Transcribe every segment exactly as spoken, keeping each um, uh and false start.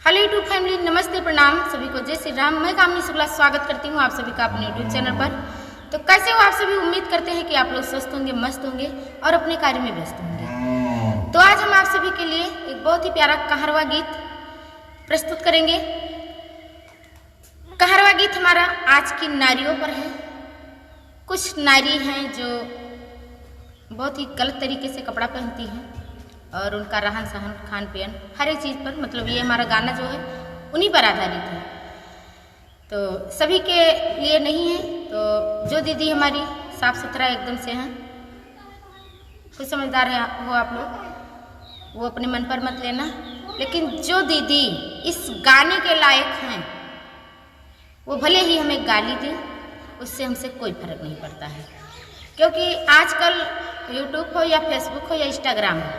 Hello YouTube family, नमस्ते, प्रणाम सभी को, जय श्री राम। मैं कामिनी शुक्ला स्वागत करती हूँ आप सभी का अपने YouTube channel पर। तो कैसे हो आप सभी? उम्मीद करते हैं कि आप लोग स्वस्थ होंगे, मस्त होंगे और अपने कार्य में व्यस्त होंगे। तो आज हम आप सभी के लिए एक बहुत ही प्यारा कहरवा गीत प्रस्तुत करेंगे। कहरवा गीत हमारा आज की नारियों पर है। कुछ नारी हैं जो बहुत ही गलत तरीके से कपड़ा पहनती हैं और उनका रहन सहन, खान पियन, हर एक चीज़ पर, मतलब, ये हमारा गाना जो है उन्हीं पर आधारित है। तो सभी के लिए नहीं है। तो जो दीदी हमारी साफ सुथरा एकदम से हैं, कुछ समझदार है हो आप लोग, वो अपने मन पर मत लेना। लेकिन जो दीदी इस गाने के लायक हैं, वो भले ही हमें गाली दें, उससे हमसे कोई फर्क नहीं पड़ता है, क्योंकि आजकल YouTube हो या Facebook हो या Instagram हो,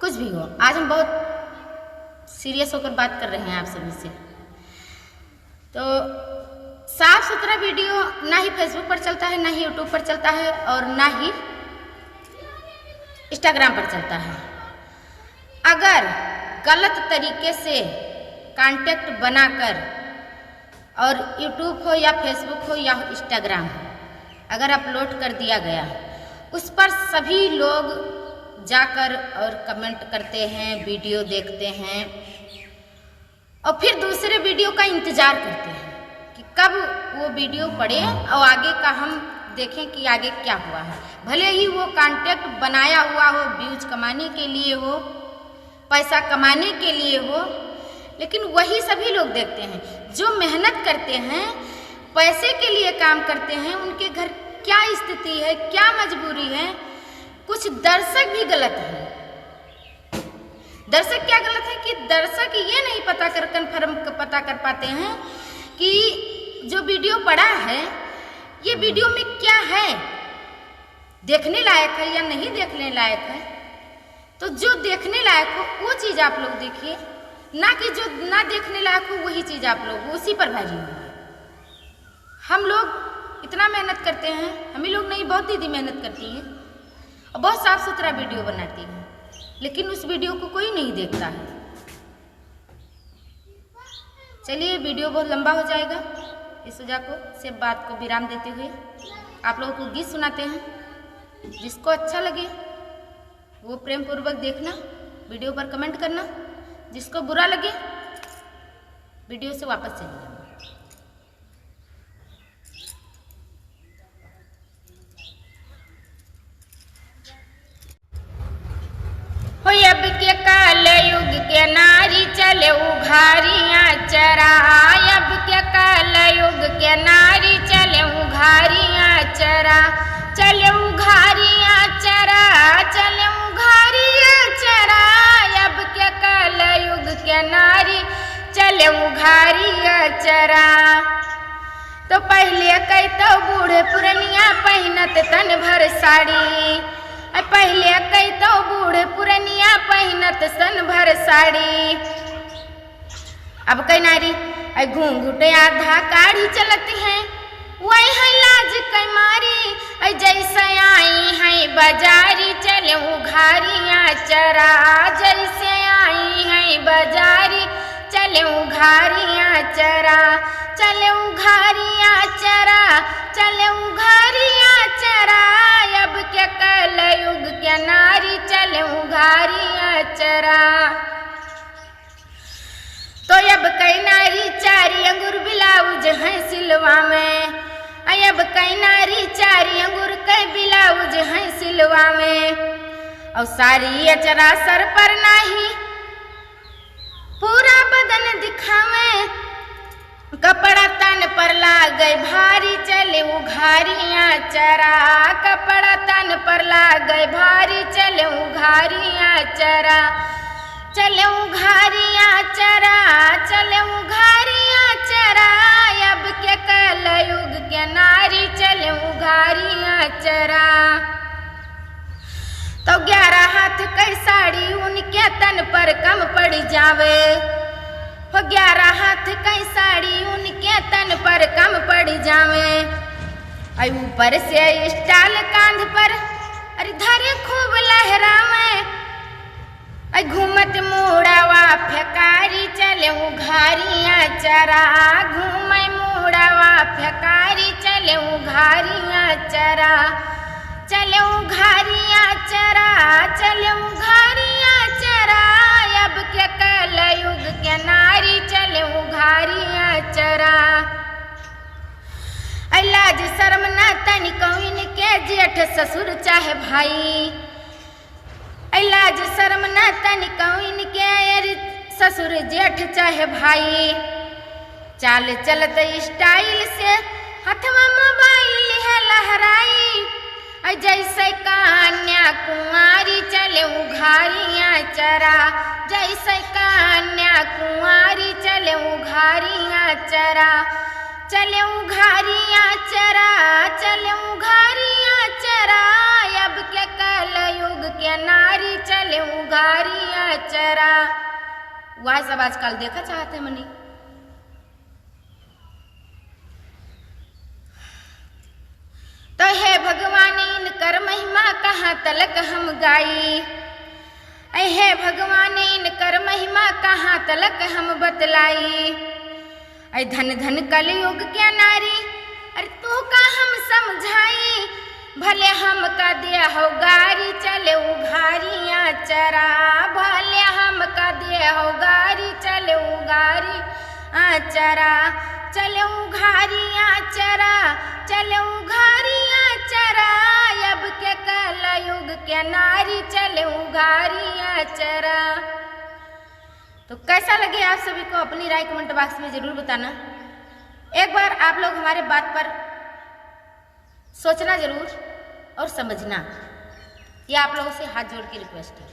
कुछ भी हो, आज हम बहुत सीरियस होकर बात कर रहे हैं आप सभी से। तो साफ सुथरा वीडियो ना ही Facebook पर चलता है, ना ही YouTube पर चलता है और ना ही Instagram पर चलता है। अगर गलत तरीके से कॉन्टैक्ट बनाकर और YouTube हो या Facebook हो या Instagram हो, अगर अपलोड कर दिया गया, उस पर सभी लोग जाकर और कमेंट करते हैं, वीडियो देखते हैं और फिर दूसरे वीडियो का इंतज़ार करते हैं कि कब वो वीडियो पड़े और आगे का हम देखें कि आगे क्या हुआ है। भले ही वो कॉन्टैक्ट बनाया हुआ हो, व्यूज कमाने के लिए हो, पैसा कमाने के लिए हो, लेकिन वही सभी लोग देखते हैं। जो मेहनत करते हैं, पैसे के लिए काम करते हैं, उनके घर क्या स्थिति है, क्या मजबूरी है, कुछ दर्शक भी गलत हैं। दर्शक क्या गलत है कि दर्शक ये नहीं पता कर, कन्फर्म क-, पता कर पाते हैं कि जो वीडियो पड़ा है, ये वीडियो में क्या है, देखने लायक है या नहीं देखने लायक है। तो जो देखने लायक हो, वो चीज़ आप लोग देखिए, ना कि जो ना देखने लायक हो, वही चीज़ आप लोग उसी पर भारी हुई। हम लोग इतना मेहनत करते हैं, हम ही लोग नहीं, बहुत दीदी मेहनत करती हैं और बहुत साफ सुथरा वीडियो बनाती हैं, लेकिन उस वीडियो को कोई नहीं देखता है। चलिए, वीडियो बहुत लंबा हो जाएगा, इस वजह को से बात को विराम देते हुए आप लोगों को गीत सुनाते हैं। जिसको अच्छा लगे वो प्रेम पूर्वक देखना, वीडियो पर कमेंट करना, जिसको बुरा लगे वीडियो से वापस चले जाना। हो अब के कलयुग के नारी चले उघारिया चरा, अब के कलयुग के नारी चले उघारिया चरा, चले उघारिया चरा, चले उघारिया चरा, अब के कलयुग के नारी चले उघारिया चरा। तो पहिले कई तो बूढ़े पुरनिया पहिनत तन भर साड़ी, अ पहिले कई तो बूढ़े पुरनिया पहिनत तन भर साड़ी। अब कई नारी अ घूंघट आधा काढ़ी चलत हैं, वही है लाज कई मारी। अ जैसे आई हैं बाजारी चले उघारिया चरा, जैसे आई हैं बाजारी चले उघारिया चरा, चले उघारिया चरा, चले उघारिया चरा। अब के कलयुग के नारी चले उघारिया चरा। तो अब कई नारी चारी अंगुर ब्लाउज हैं सिलवा में, अ अब कई नारी चारी अंगुर के ब्लाउज हैं सिलवा में, और साड़ी अचरा सर पर नाही पूरा बदन दिखावे। कपड़ा तन पर लागे भारी चले उघारिया चरा, कपड़ा तन पर लागे भारी चले उघारिया चरा, चले उघारिया चरा, चले उघारिया चरा। अब के कलयुग के नारी चले उघारिया चरा। तो ग्यारह हाथ कई साड़ी उनके तन पर कम पड़ जावे, हो ग्यारह हाथ कई साड़ी उनके तन पर कम पड़ जावे। अ ऊपर से स्टाल कांध पर अरे धरे खूब लहरावे। अ घूमत मुड़वा फेंका उघारिया चरा, घूमै मुड़वा फेकारी, चले उघारिया चरा, चले उघारिया चरा, चले उघारिया चरा। अब के कलयुग के नारी, चले उघारिया चरा। ऐ लाज शर्म ना तनिको इनके, जेठ ससुर चाहे भाई। ऐ लाज शर्म ना तनिको इनके, अरे ससुर जेठ चाहे भाई। चाल चलत style से हथवा mobile लिहे लहराई। ऐ जैसे कन्या कुंवारी, चले उघारिया चरा, जैसे कन्या कुंवारी, चले उघारिया चरा, चले उघारिया चरा, चले उघारिया चरा। अब के कलयुग के नारी, चले उघारिया चरा। वह सब आजकल देखा चाहते मनी। तो हे भगवान, इनकर महिमा कहाँ तलक हम गाई? ऐ हे भगवान, इनकर महिमा कहाँ तलक हम बतलाई? ऐ धन धन कलयुग के नारी, अरे तू का हम समझाई? भले हमका देहो गारी, चले उघारिया चरा, भले हमका देहो गारी, चले उघारिया चरा, चले उघारिया चरा, चले उघारिया चरा। अब के कलयुग के नारी, चले उघारिया चरा। तो कैसा लगे आप सभी को, अपनी राय comment box में जरूर बताना। एक बार आप लोग हमारे बात पर सोचना जरूर और समझना, ये आप लोगों से हाथ जोड़ के request है।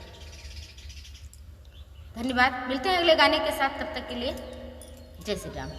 धन्यवाद, मिलते हैं अगले गाने के साथ, तब तक के लिए जय श्री राम।